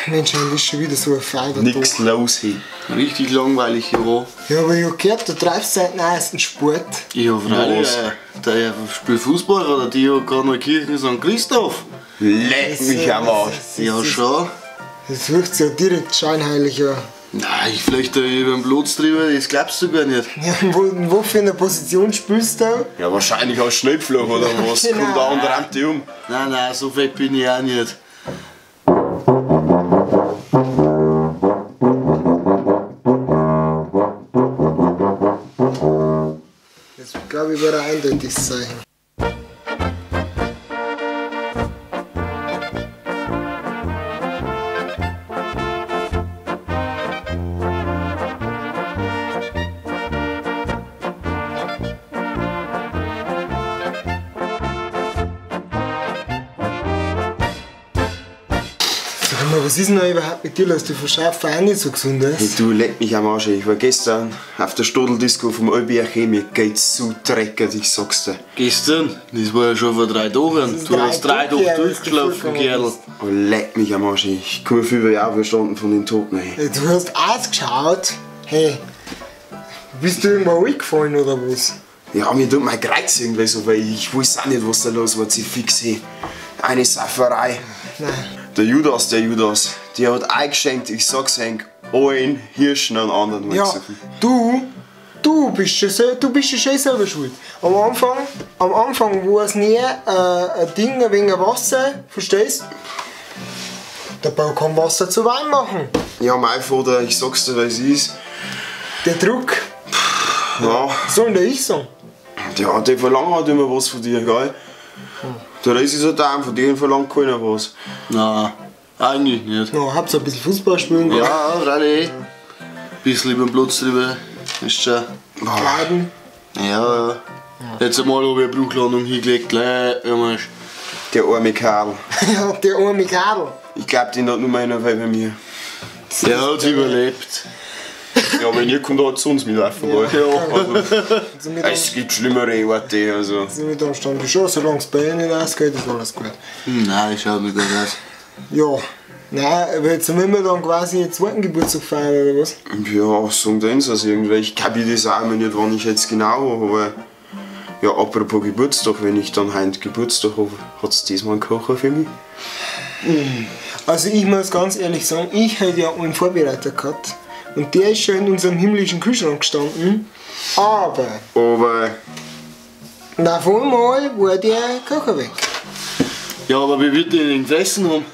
Mensch, das ist schon wieder so ein Feider. Nix los hier. Richtig langweilig, ja. Ja, aber ich hab gehört, du treibst seit neuesten Sport. Ja, freilich. Der spielt Fußball oder die DJK Neukirchen St. Christoph. Leck mich am Arsch. Ja, schon. Das wirkt ja direkt scheinheilig, ja. Nein, ich flechte da über den Platz drüber, das glaubst du gar nicht. Ja, wo für eine Position spielst du? Ja, wahrscheinlich als Schnellpflug oder was. Genau. Kommt da und rammt die um. Nein, nein, so fett bin ich auch nicht. Das, glaube ich, war ein eindeutiges Zeichen. Sag mal, was ist denn da überhaupt mit dir los? Du verschaffst auch nicht so gesund aus. Hey, du, leck mich am Arsch. Ich war gestern auf der Stodeldisco vom Albier. Mir geht's so dreckig, ich sag's dir. Gestern? Das war ja schon vor 3 Tagen. Du hast 3 Tage durchgeschlafen, Kerl. Oh, leck mich am Arsch. Ich komme viel über auferstanden von den Toten. Hey. Du hast ausgeschaut. Hey, bist du irgendwo eingefallen oder was? Ja, mir tut mein Kreuz irgendwie so, weil ich weiß auch nicht, was da los war. Sie fix, hey. Eine Sauferei. Nein. Der Judas, der hat eingeschenkt, ich sag's euch, allen Hirschen an anderen. Ja, du bist schon selber schuld. Am Anfang war es nie ein Ding, ein wenig Wasser, verstehst du? Der Bau kann Wasser zu Wein machen. Ja, mein Vater, ich sag's dir, was es ist. Der Druck. Ja. Was soll denn ich sagen? Ja, der verlangt halt immer was von dir, gell? Der Rest ist ein Darm, von denen verlangt keiner was. Nein, eigentlich nicht. No, habt ihr ein bisschen Fußball spielen? Ja, freilich. Ein bisschen über den Platz drüber, ist schon. Kleiden. Ja, ja. Jetzt einmal habe ich eine Bruchlandung hingelegt, leck, Der arme Karl. Ja, der arme Karl. Ich glaub, den hat nur einer bei mir. Der hat überlebt. Ja, wenn ihr kommt, hat zu uns mitlaufen, gell? Ja. Also, es gibt schlimmere Orte, also. Also mit dem Stand schon, solange es bei ihnen nicht ausgeht, ist alles gut. Nein, schaut nicht gut aus. Ja, nein, aber jetzt müssen wir dann quasi den zweiten Geburtstag feiern, oder was? Ja, sagen denn das irgendwie. Ich kapiere das auch immer nicht, wann ich jetzt genau habe, aber. Ja, apropos Geburtstag, wenn ich dann heute Geburtstag habe, hat's diesmal einen Kocher für mich? Also ich muss ganz ehrlich sagen, ich hätte ja einen Vorbereiter gehabt. Und der ist schon in unserem himmlischen Kühlschrank gestanden. Aber. Na, auf einmal war der Kocher weg. Ja, aber wie wird der den gefressen haben?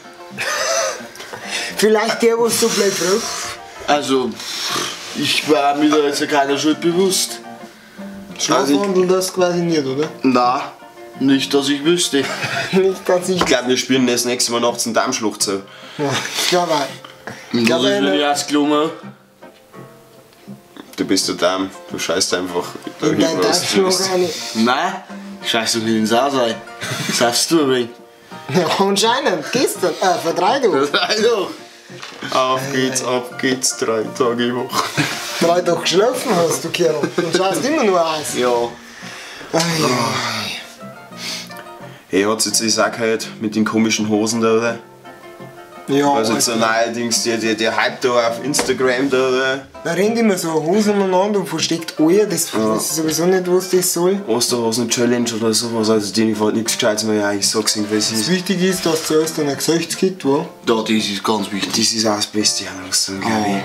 Vielleicht der, was so blöd fragt. Also, ich war mir da jetzt keiner Schuld bewusst. Schlafwandeln das quasi nicht, oder? Nein, nicht, dass ich wüsste. Nicht, dass ich. Ich glaube, wir spielen das nächste Mal nachts einen Darmschlucht so. Ja, ich glaube auch. Ich glaube, das ist mir nicht ausgelungen. Du bist der Darm, du scheißt einfach. In dein Darmschlucht rein. Nein, ich scheiß doch nicht ins Haus rein. Das hast du ein wenig. Ja, anscheinend, gestern, vor 3 Tagen. Vor 3 Tagen. Auf geht's, ab geht's, 3 Tage die Woche. 3 Tage geschlafen hast du, Kerl. Und schaust immer nur aus. Ja. Ei, ei. Hey, hat's jetzt das auch gehört mit den komischen Hosen da, oder? Ja. Also jetzt so neuerdings der Hype da auf Instagram da, oder? Da rennt immer so eine Hose umeinander und versteckt Eier, das weiß ich sowieso nicht, was das soll. Osterhosen-Challenge oder sowas, also denen fällt nichts Gescheites mehr ein, ich sag's ihnen, was Das ist. Wichtige ist, dass zuerst ein Gesicht gibt, wa? Ja, das ist ganz wichtig. Das ist auch das Beste an Ostern, glaub ich. Ein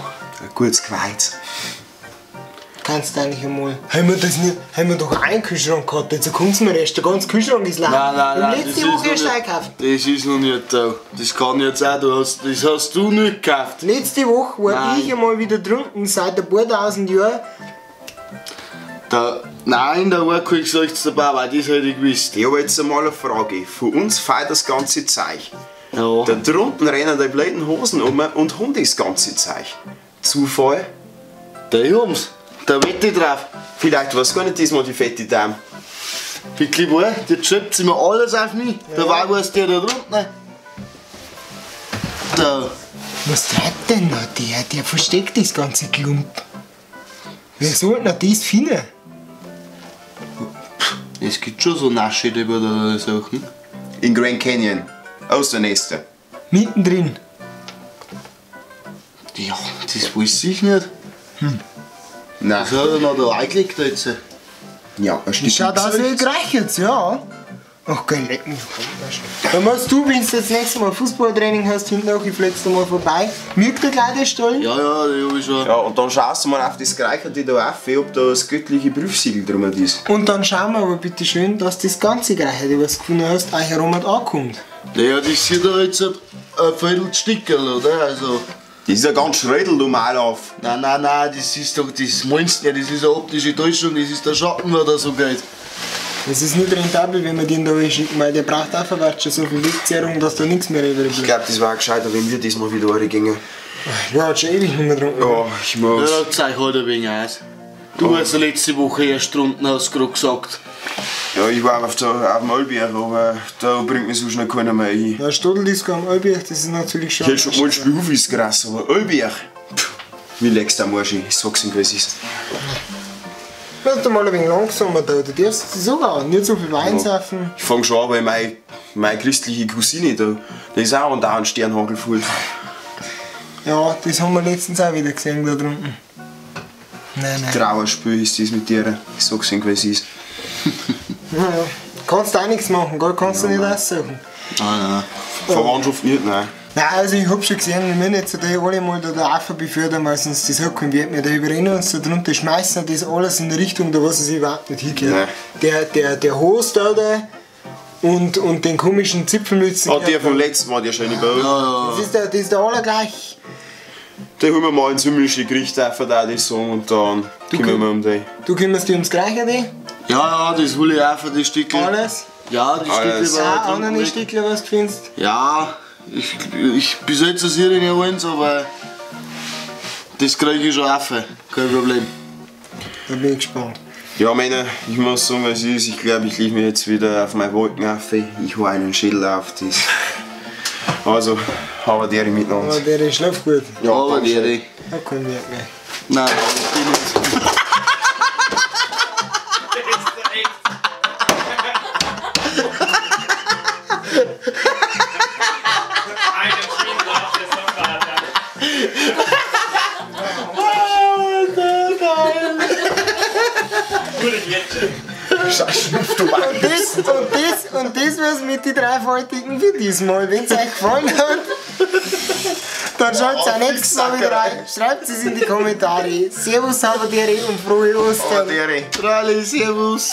gutes Kreuz. Kannst du eigentlich einmal. Haben wir das nicht, haben wir doch einen Kühlschrank gehabt, jetzt kommt's mir erst, der ganze Kühlschrank ist leer. Nein, nein, nein. Letzte Woche erst eingekauft. Das ist noch nicht da. Das kann jetzt auch, das hast du nicht gekauft. Letzte Woche war ich einmal wieder drunten, seit ein paar tausend Jahren. Da, nein, da war kein Gesicht dabei, weil das hätte ich gewusst. Ich habe jetzt einmal eine Frage. Von uns feiert das ganze Zeug. Ja. Da drunten rennen die blöden Hosen um und haben das ganze Zeug. Zufall? Die haben's. Da wette ich drauf. Vielleicht war's gar nicht diesmal die fette Dame. Wirklich wahr? Jetzt schreibt sie mir alles auf mich. Ja. Da war was der da drunten. Da. Was treibt denn noch der? Der versteckt das ganze Klump. Wer soll denn das finden? Es gibt schon so Nasche über da Sachen. In Grand Canyon. Aus der Nächste. Mittendrin. Ja, das weiß ich nicht. Hm. Nein. Das hat er noch da eingelegt jetzt. Ja, ein Stück. Schaut aus wie gereicht, ja. Ach geil, leck mich. Dann machst du, wenn du das nächste Mal Fußballtraining hast, hinten auch, ich fliegst du mal vorbei. Mirkt der gleich den Stollen? Ja, ja, die hab ich schon. Ja, und dann schaust du mal auf das Gereicherte da auf, ob da das göttliche Prüfsiegel drum ist. Und dann schauen wir aber bitte schön, dass das ganze Gereicherte, was du gefunden hast, auch herum und ankommt. Naja, das sieht ja jetzt ein Viertelstückerl, oder? Also. Das ist ja ganz schrödel, du mal auf. Nein, nein, nein, das ist doch, das meinst du nicht, das ist eine optische Täuschung, das ist der Schatten, der da so geht. Es ist nicht rentabel, wenn wir den da schicken, weil der braucht auch verwahrt schon so viel Wegzehrung, dass da nichts mehr übrig bleibt. Ich glaube, das war gescheiter, wenn wir diesmal wieder reingingen. Ja, hat schon ewig nicht mehr getrunken. Ja, ich muss. Ja, zeig halt ein wenig aus. Du hast ja letzte Woche erst drunten, hast du gerade gesagt. Ja, ich war auf dem Alberg, aber da bringt mich so schnell keiner mehr hin. Ja, Stodeldisco am Alberg, das ist natürlich schon. Ich hätte schon mal Spielhuf krass, aber Alberg! Pff, wie leckst du am Arsch, ich sag's ihm, wie es ist. Wirst du mal ein wenig langsamer da, du darfst sogar nicht so viel Wein saufen. Ich fang schon an, weil meine christliche Cousine da, die ist auch andauernd Sternhagel voll. Ja, das haben wir letztens auch wieder gesehen da drunten. Nein, nein. Trauerspiel ist das mit dir, ich sag's ihm, wie es ist. Naja, kannst du auch nichts machen, gell? Kannst du nicht aussuchen. Nein, nein. Verwandtschaft nicht, nein. Nein, also ich hab schon gesehen, wir müssen jetzt da alle mal da rauf befördern, weil sonst das hat keinen Wert mehr. Da überrennen uns da drunter, schmeißen das alles in die Richtung, da was es überhaupt nicht hingehört. Der Hos da und den komischen Zipfelmützen. Ah, der vom letzten Mal, der schöne Bau. Ja, ja. Das ist der aller gleich. Den holen wir mal ins himmlische Gericht auf, da das sagen, und dann kümmern wir um die. Du kümmerst dich ums Gleiche? Ja, ja, das hole ich auch für die Stickel. Alles? Ja, die Stickel war auch noch nicht Stickel, was du findest? Ja, ich bis jetzt sehe ich nicht eins, aber das kriege ich schon auf, kein Problem. Da bin ich gespannt. Ja, Männer, ich muss sagen, was ist. Ich glaube, ich lege mich jetzt wieder auf meine Wolken auf. Ich hau einen Schädel auf. Das. Also, habe die miteinander. Aber der schlaft gut. Ja, aber die. Da kein Wert mehr. Nein, ich bin nicht. Und das war's mit den dreifaltigen für diesmal. Wenn es euch gefallen hat, dann schaut es auch nächstes Mal wieder rein. Schreibt es in die Kommentare. Servus, Habadere und frohe Ostern. Habadere. Tralli, servus.